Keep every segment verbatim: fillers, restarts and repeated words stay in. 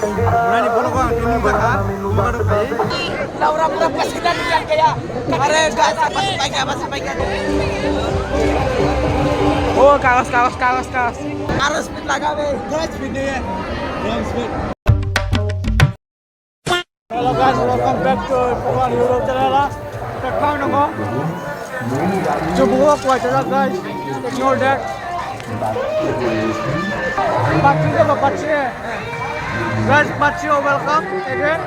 Nani bolo ko ang tini baka, baka do pai. Laura pura pasina niyan kaya. Are, guys, apa sih pakai, apa sih pakai? Oh, kaos, kaos, kaos, kaos. Harus speed laga be. Guys, speed deh. Guys, speed. Hello guys, welcome back to Pokemon YouTube channel. Welcome namo. Chubugo kwai chajak guys. Ignore that. Battery ko battery. Guys, battery, welcome again.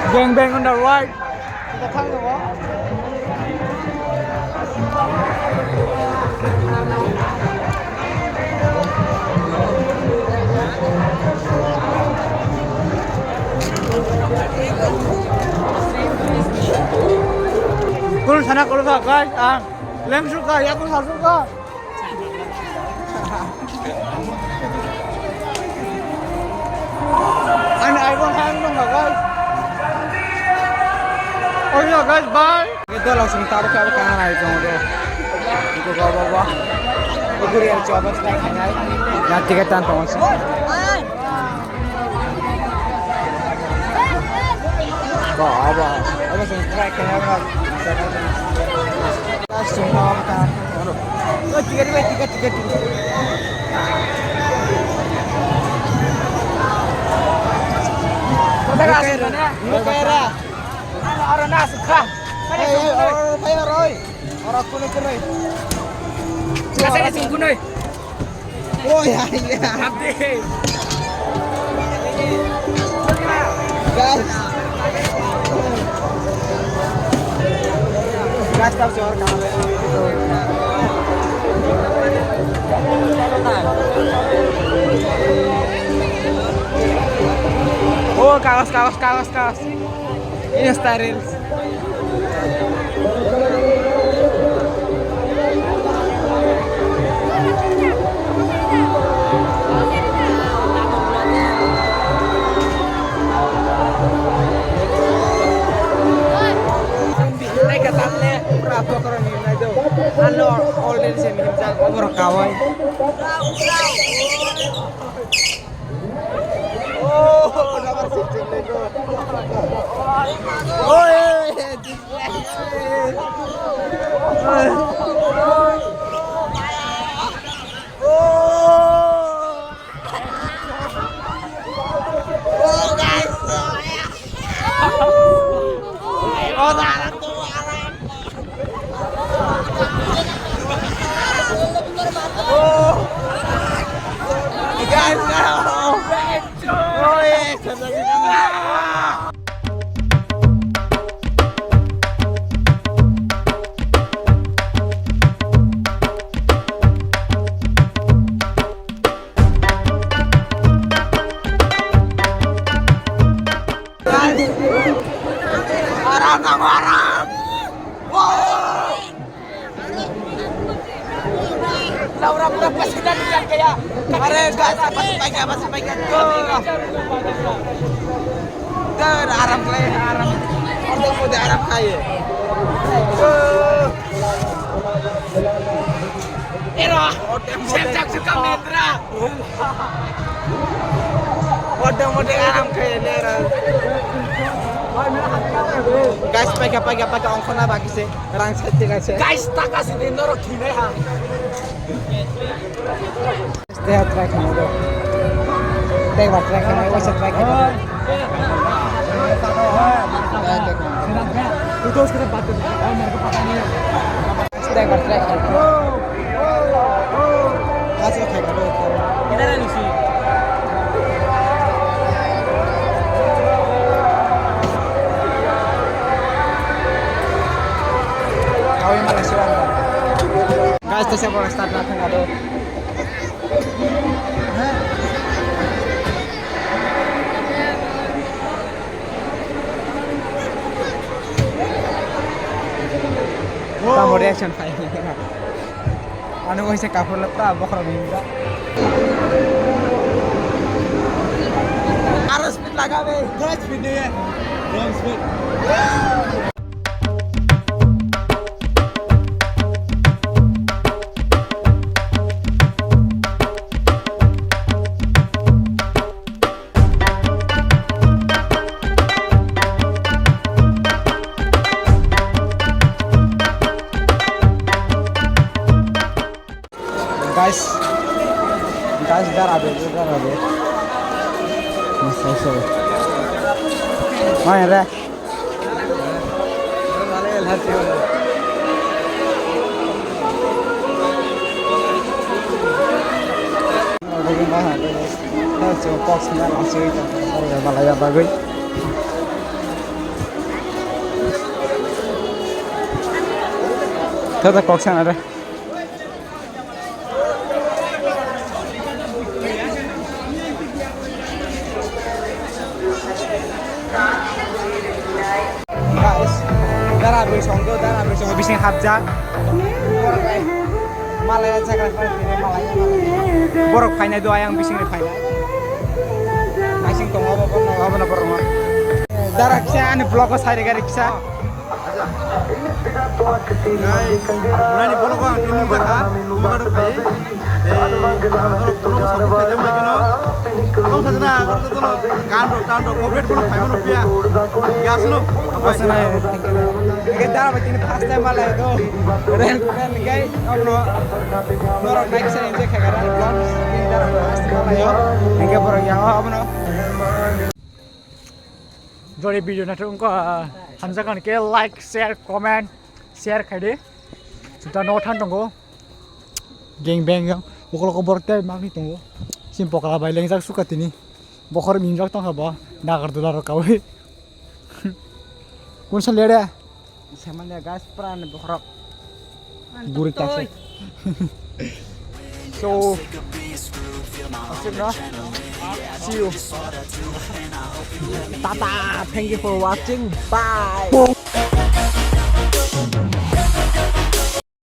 Gang bang on the right. Kul sana kul sa guys, ang lem suka ya kul sa suka. Ani iPhone hang dong guys. Oh yeah guys, bye. Ito lang sing taro kaya ka na ito mo. Ito ka ba ba. Ito riyan choba sa kaya. Na ticket tan tong sa. Ba ba. Ito sing try kaya ba. Guys, sing taro ka. Oh, tiga, tiga, tiga, tiga, tiga. Kota ka asa na? Kota ka era. Aro na sukha. Hey, hey, aro, hey, aro, hey. Aro, kune, kune. Asa na sukha, kune. Oh, ya, ya. Abdi. Guys. Guys, tao chor ka. Oh, kaos, kaos, kaos, kaos. Insta Reels. Nai ka talle pura to koro ni nai do. Ano already se mi jang obor kawai. Oh, number sixteen lego. Oh, eh, eh, this guy. Oh. Oh, guys. Oh, yeah. Oh, darang to, darang. Oh. Guys, no. Oh, yeah. Aram, aram. Wow. Laura pura pasina niyan kaya. Are, guys, apa sih pakai, apa sih pakai? Go. Dar, aram kaya, aram. Orang mau aram kaya. Go. Ero, sem jak suka mendra. Mode mode aram kaya nera. Guys, paika, paika, paika, ongkhorna baki se, rang sette kaise. Guys, taka se din norok thinai ha. Stay try khana do. Tei ba try khana, oisa try khana. Tei ba try khana. Asal khai khana do. Kita ada misi. Kau yang mana sih? Guys, tu siapa start nak khana do? Tamo reaction khai. Ano ko se kapur lapta bokhra ni. Aro speed laga be. Dua speed de. Dua speed. Guys, guys, dara be, dara be. Mas, mas, mas. Mana re? Tata kok sana re. Guys, dara bwsong do, dara bwsong bising hapjak. Malaya jaga, malaya. Borok phainai do, ayang bising ni phainai. Bising tongo, abo, abo, abo, abo, abo. Dara kisa ani vlog o sai rega kisa. Nai, nai ni bolo ko ang tini jakha, tuma kado phai. Eh, ang oro kuno ko support khaijak mai kheno. Tong sajana, oro to no, gan rok, tan rok, cooperate kono phai mano phiya. Ya, suno. Apa sih, nai? Oke, dara ba tini first time malai do. Rel, rel, gai, abono. Norok nai kisa enjoy khaga, rel, vlog. Tini dara first time malai yo. Oke, borok ya, abono. Jodi video naithok wngkha, ah, hamjakmani khe like, share, comment, share khaidi. Juta nogo thang tongo. Gang bang yang. Ukologo borok tei mangni tongo. Sim pokla bai lengjak suka tini. Bokhor minjak tongkha bo. Nagar dula rok kawi. Kunsa lere? Samanya guys, pran bokhorok. Guri tasik. So, asik no? See you. Tata, thank you for watching. Bye.